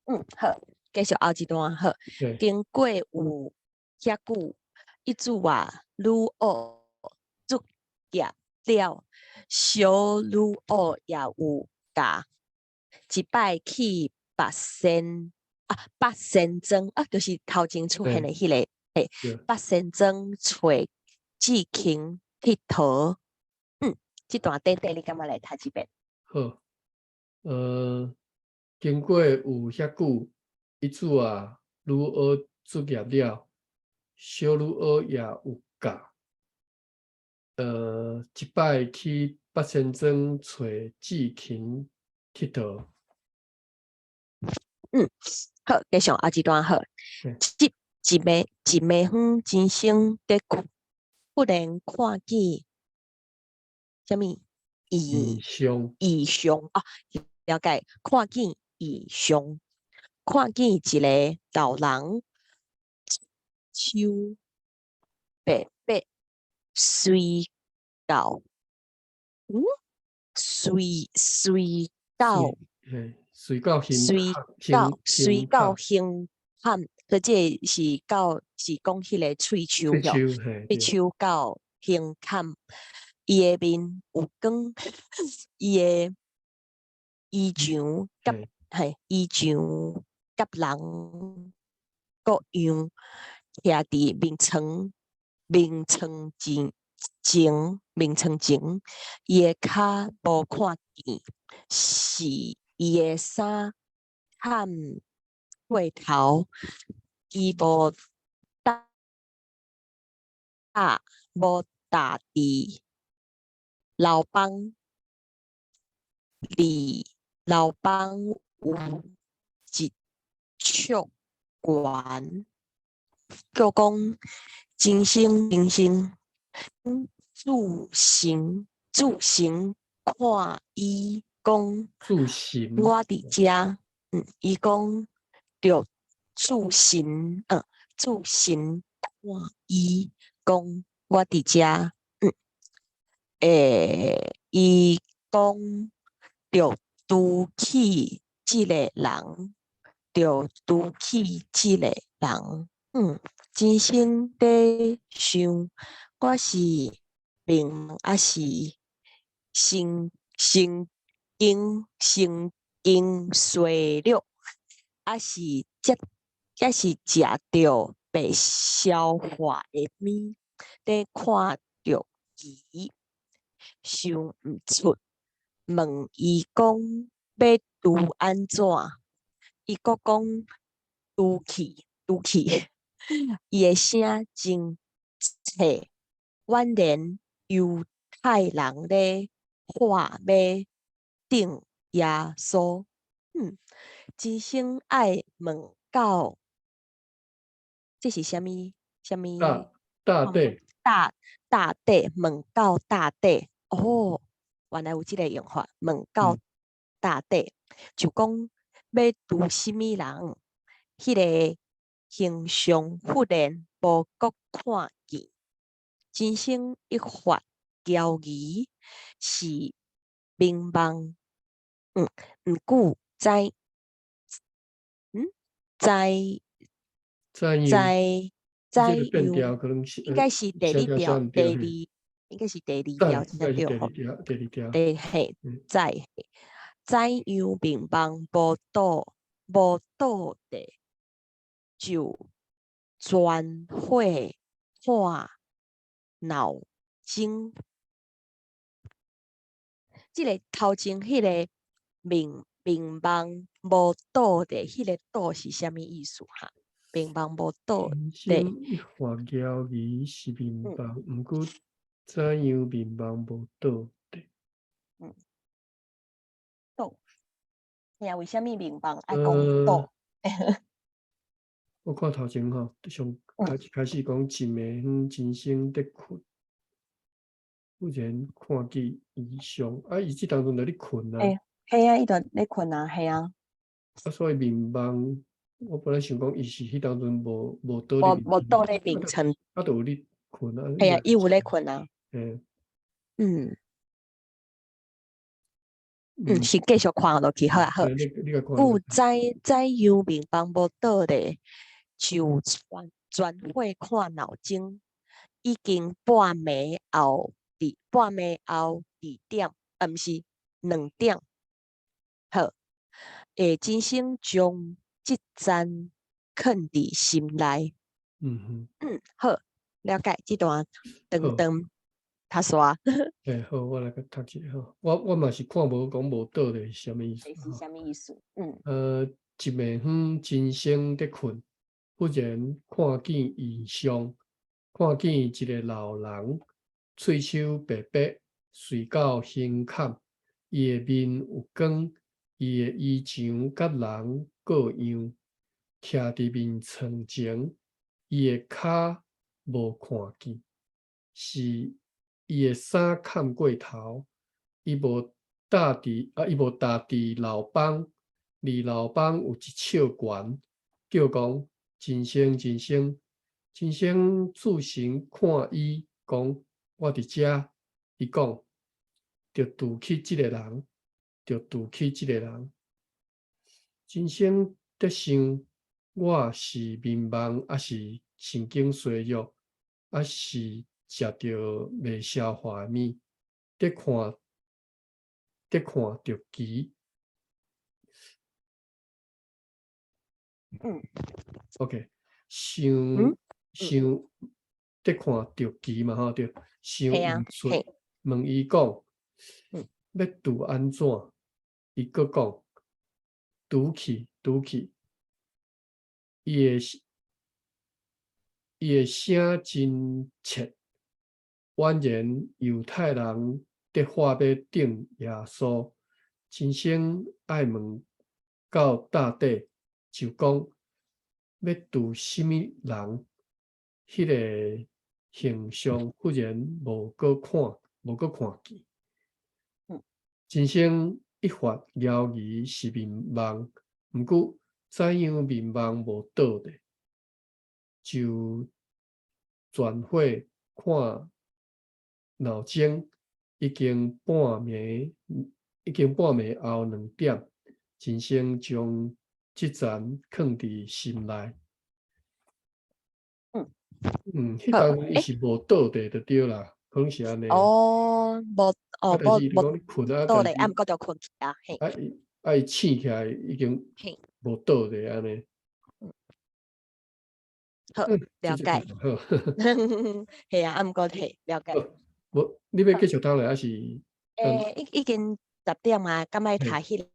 嗯，好，繼續後一段好。經過有遐久，伊子啊，女學卒業了，小女學也有教。一擺去八仙啊，八仙莊啊，就是頭前出現的彼个，嘿，八仙莊揣志勤𨑨迌。嗯，這段短短你敢欲來讀一遍？好，經過有遐久，伊子啊，女學卒業了，小女學也有教。一擺去八仙莊揣志勤𨑨迌。嗯，好，繼續後一段好。這一暝一暝昏，真生佇睏，忽然看見啥物異象？異象啊，了解，看見異象，看見一个老人手白白隨到，嗯，隨隨到，隨到胸隨到隨到胸坎，所以這个是到是講彼个喙鬚吼，喙鬚到胸坎，伊的面有光，伊的衣裳佮嘿衣裳佮人各樣，徛佇眠床眠床前前眠床前，伊的跤無看見，是伊的衫坎過頭，伊無搭無搭佇樓房裡，樓房有一尺懸，閣講真生真生，注神注神看伊講，注神我佇遮，嗯，伊講著注神，注神看伊講我佇遮，嗯，伊講著拄起這个人，著拄起這个人，嗯，真生佇想，我是明抑是神神經神經衰弱，抑是食抑是食著袂消化的物，佇看著伊，想毋出，問伊講欲拄按怎，伊閣講拄去拄去，伊的聲真脆，宛然猶太人咧喊欲釘耶穌。嗯，真生愛問到，這是啥物？啥物？大大底，大大底問到大底，哦，原來有這个用法，問到大底，就講欲拄啥物人，彼个形象忽然無閣看見，真生一發嬌疑是冥夢，嗯，毋久知，嗯，知知知知這個變調可能是應該是第二調，第二。應該是第二條才對吼。第二條，第二條。第嘿，知知樣眠夢無倒無倒地，就轉火看鬧鐘。這个頭前彼个眠眠夢無倒地，彼个倒是啥物意思哈？眠夢無倒地。一發枵魚是眠夢，毋過怎樣眠夢無倒地？倒。嘿啊，為啥物眠夢愛講倒？我看頭前吼，上開始開始講一暝昏真生佇睏，忽然看見異象，啊，伊這當陣就咧睏啊。嘿啊，伊就咧睏啊，嘿啊。啊，所以眠夢，我本來想講伊是彼當陣無無倒無無倒咧眠床，啊，就有咧睏啊。嘿啊，伊有咧睏啊。嗯。嗯，先繼續看落去好啊好。故知知樣眠夢無倒咧，就轉轉火看鬧鐘，已經半暝後佇半暝後二點，啊，毋是2點。好，下真生將這層囥佇心內。嗯，好，了解這段長長讀煞。嘿，好，我來閣讀一下吼。我嘛是看無講無倒咧是啥物意思。是啥物意思？嗯。一暝昏真生佇睏，忽然看見異象，看見一个老人，喙鬚白白，垂到胸坎，伊的面有光，伊的衣裳佮人各樣，徛佇眠床前，伊的跤無看見，是伊的衫崁過頭，伊無搭佇啊，伊無搭佇樓枋，離樓枋有一尺懸，叫講真生真生，真生注神看伊，講我佇遮，伊講著拄去這个人，著拄去這个人。真生佇想，我是眠夢，抑是神經衰弱，抑是食著袂消化的物，佇看，佇看著奇。OK，想想佇看著奇嘛吼，對，想毋出，問伊講，欲拄按怎？伊閣講，拄去，拄去。伊的聲真切，宛然猶太人佇話欲釘耶穌，真生愛問到搭底，就講欲拄啥物人？彼个形象忽然無閣看，無閣看見。真生一發枵魚是眠夢，毋過怎樣眠夢無倒咧，就轉火看鬧鐘，已經半暝後2點，真生將這層囥佇心內。嗯，彼當伊是無倒佇就對啦，可能是按呢。哦，無哦，無無倒咧，啊，毋過就睏去啊，嘿。啊伊啊伊醒起來已經無倒咧按呢。好，了解。好。係啊，啊毋過嘿，了解。無，你欲繼續讀落，抑是？已經10點啊，敢愛讀彼个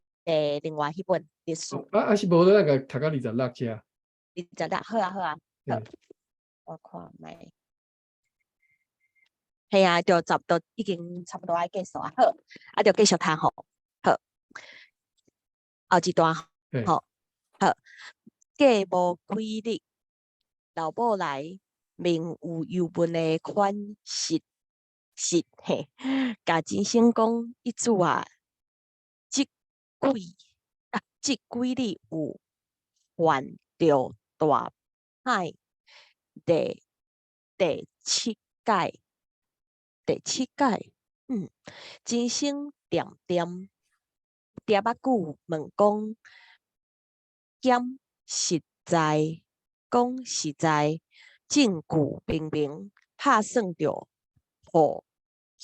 另外彼本歷史？啊啊是無，咱共讀到26只。26，好啊好啊，好。我看覓。係啊，就差不多已經差不多愛結束啊，好，啊就繼續讀吼，好。後一段，好，好。過無幾日，老母來面有憂悶的款式式嘿，共真生講，伊主啊，這幾日有犯著大歹，第七擺，第七擺，真生恬恬恬仔久問講，敢實在，講實在，證據明明拍算著予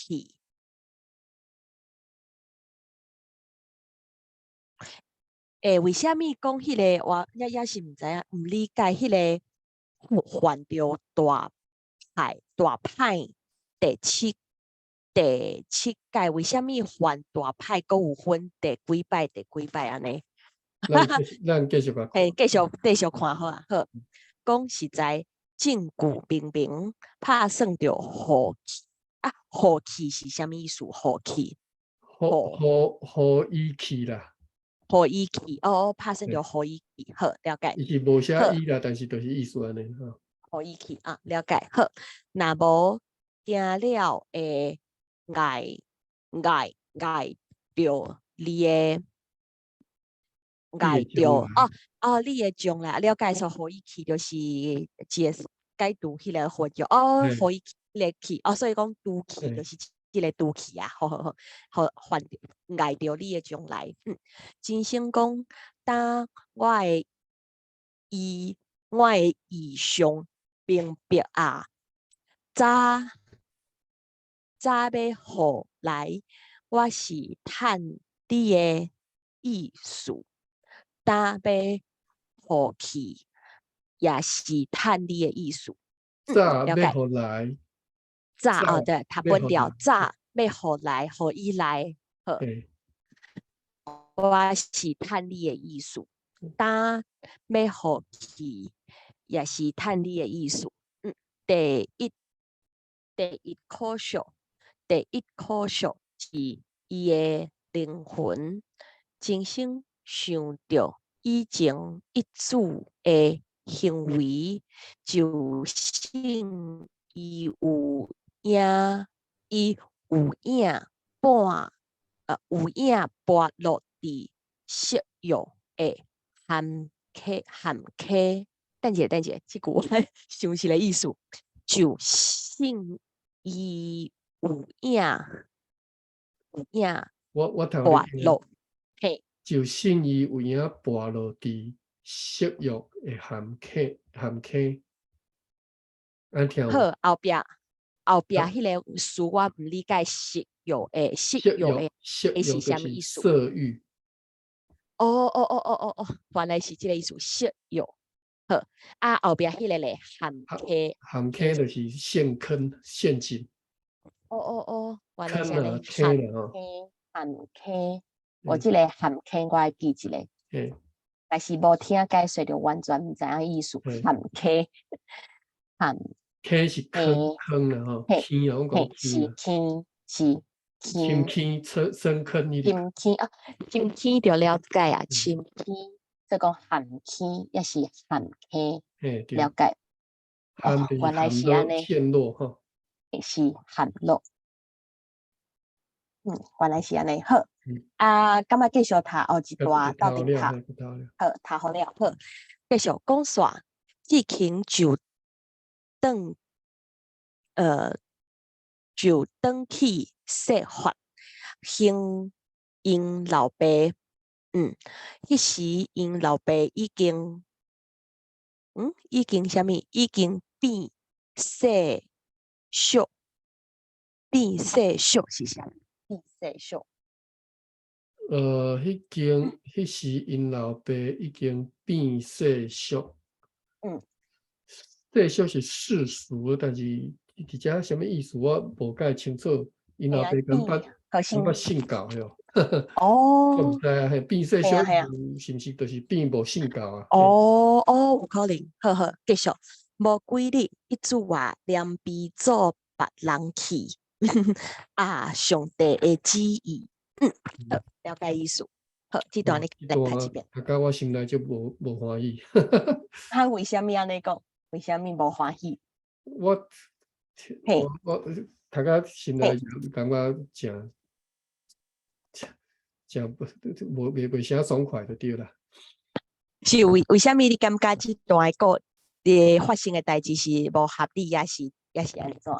去。欸，為啥物講彼个我也是毋知影，毋理解彼个犯著大歹大歹第七屆，為啥物犯大歹閣有分第幾擺第幾擺按呢？咱繼續共嘿，繼續看好啊，好。講實在，證據明明拍算著予去啊，予去是啥物意思？予去，予予伊去啦。予伊去，哦，拍算著予伊去，好，了解。伊是無寫伊啦，但是就是意思按呢，吼。予伊去啊，了解。好，若無驚了會礙礙礙著你的礙著哦哦，你的將來了解說予伊去就是一個解除彼个合約哦，予伊彼个去哦，所以講拄去就是這个拄去啊，好好好，予犯著礙著你的將來。真心講，當我的異象明白啊，早早欲予來，我是趁你的意思。今欲予去，也是趁你的意思。早欲予來，早哦，對，讀本調，早欲予來，予伊來，好。我是趁你的意思，今欲予去，也是趁你的意思。第一可惜是伊的靈魂，真心想著以前一子的行為，就信伊有影，伊有影半，有影跋落佇色欲的陷坑陷坑。等一下，等一下，這句我想一个意思，就信伊有影有影我讀跋落，嘿。就信伊有影跋落佇色欲的陷坑陷坑。按聽好，後壁彼个詞我毋理解，色欲的色欲是啥物意思？色欲。哦哦哦哦哦哦，原來是這个意思，色欲。好，啊後壁彼个咧陷坑，陷坑就是陷坑陷阱。哦哦哦，原來是按呢。陷坑陷坑，我這个陷坑我會記一下。但是無聽解說就完全毋知影意思。陷坑，陷坑是坑坑啦吼，坑啊，我講是坑是深坑深深坑呢？深坑啊，深坑就了解啊，深坑，這講陷坑抑是陷坑，了解。哦，原來是按呢，陷落吼，是陷落。原來是按呢，好。啊，感覺繼續讀哦，一段鬥陣讀，好，讀好了，好，繼續講煞，志勤就轉去說法，向𪜶老爸，彼時𪜶老爸已經啥物？已經變世俗，變世俗是啥物？變世俗。彼時𪜶老爸已經變世俗。世俗是世俗，但是佇遮啥物意思我無介清楚。𪜶老爸敢捌信教喲？哦，我毋知啊，嘿，變世俗是毋是就是變無信教啊？哦哦，有可能。好好，繼續。無幾日，一子啊，連悲做別人去。啊，上帝的旨意。好，了解意思。好，這段你來讀一遍。讀甲我心內就無歡喜。啊，為啥物按呢講？為啥物無歡喜？我讀甲心內就感覺誠誠無袂啥爽快就對啦。是為啥物你感覺這段故佇發生的代誌是無合理，抑是按怎？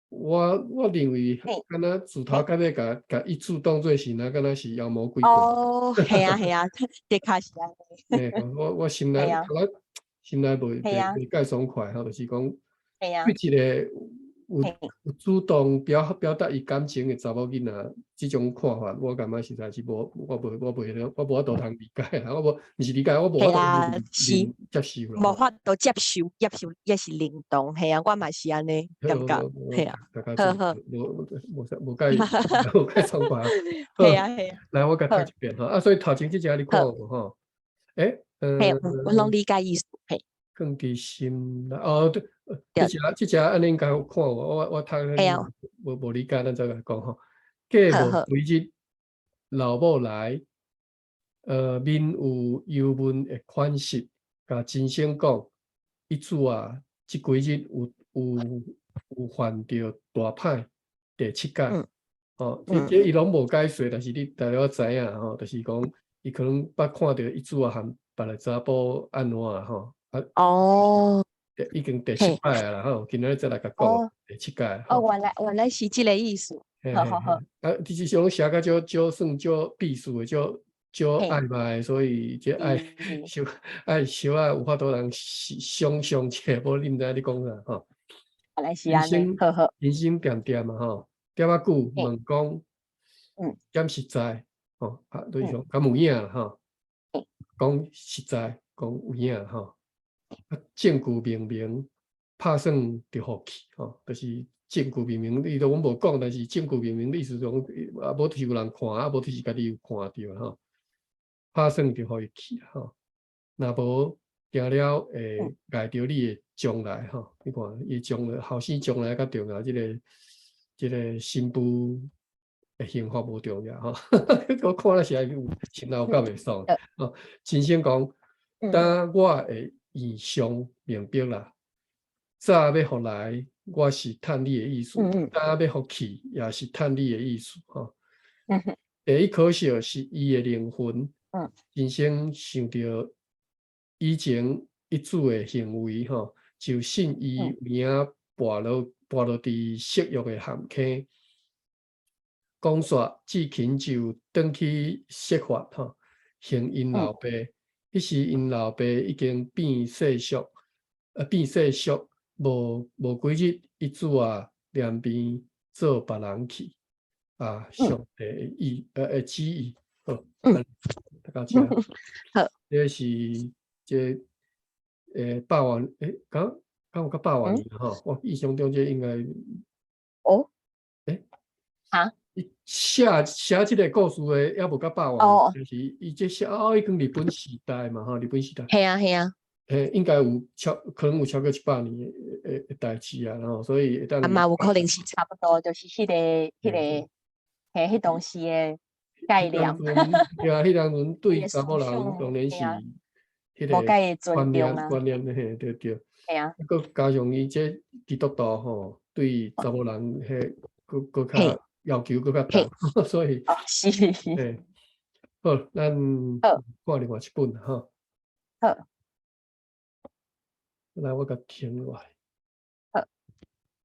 我認為，敢若自頭到尾共一子當做是，若敢若是妖魔鬼怪。哦，係啊係啊，的確是按呢。嘿，我心內，我心內袂介爽快吼，就是講，對一個有有主動表達伊感情的查某囡仔，這種看法，我感覺實在是無，我無法度通理解啦。我無，毋是理解，我無法度是接受啦。無法度接受，接受也是認同，嘿啊，我嘛是按呢感覺，嘿啊，好好，無無無解無解創法。嘿啊嘿啊，來，我共讀一遍吼，啊，所以頭前這隻你看有無吼？欸，嘿，我攏理解意思，嘿。放佇心內，哦對，這隻按呢應該有看有，我讀無理解，咱再來講吼。過無幾日，老母來，面有憂悶的款式，共真生講，伊主啊，這幾日有犯著大歹，第七擺，吼，這伊攏無解說，但是你大概知影吼，就是講伊可能捌看著伊主啊和別个查埔按怎吼。啊，哦，已經第七擺啦吼，今仔日再來共講第七擺。哦，原來是這個意思。好好好。啊，其實像寫甲少少算少意思的，少少曖昧，所以這愛小愛小可有法度人想像者，無你毋知影咧講啥吼。原來是按呢，好好。人生恬恬嘛吼，恬仔久問講，敢實在吼，啊，就是講敢有影吼，講實在，講有影吼。啊，證據明明拍算就予去吼，就是證據明明，伊都阮無講，但是證據明明意思講，啊，無就是有人看，啊，無就是家己有看著吼，拍算就予伊去吼。若無驚了會礙著你的將來吼，你看伊將來後生將來較重要，這個新婦的幸福無重要吼。我看了實在有心內有夠袂爽吼。真生講，當我會異常明白啦，早欲予來，我是趁你的意思；早欲予去，也是趁你的意思吼。第一可惜是伊的靈魂，真生想著以前伊主的行為吼，就信伊有影跋落佇色欲的陷坑。講煞志勤就轉去設法吼，還𪜶老爸。彼時𪜶老爸已經變世俗，變世俗，無幾日，伊主啊念邊做別人去，啊，上帝的意，的旨意，好，大家知。好，這是這百萬，欸，敢有到百萬年吼？我印象中這應該，哦，欸，哈？伊寫這個故事的，猶無到百萬年，就是伊這寫哦，已經日本時代嘛，吼，日本時代。嘿啊嘿啊。嘿，應該有超，可能有超過100年的代誌啊，吼，所以會當。啊嘛有可能是差不多，就是彼個，嘿，彼當時的概念。對啊，彼當陣對查某人當然是彼個觀念觀念的，嘿，對對。嘿啊。閣加上伊這基督徒吼，對查某人彼閣較要求閣較重，所以。哦，是。嘿，好，咱看另外一本吼。好。來，我共停落來。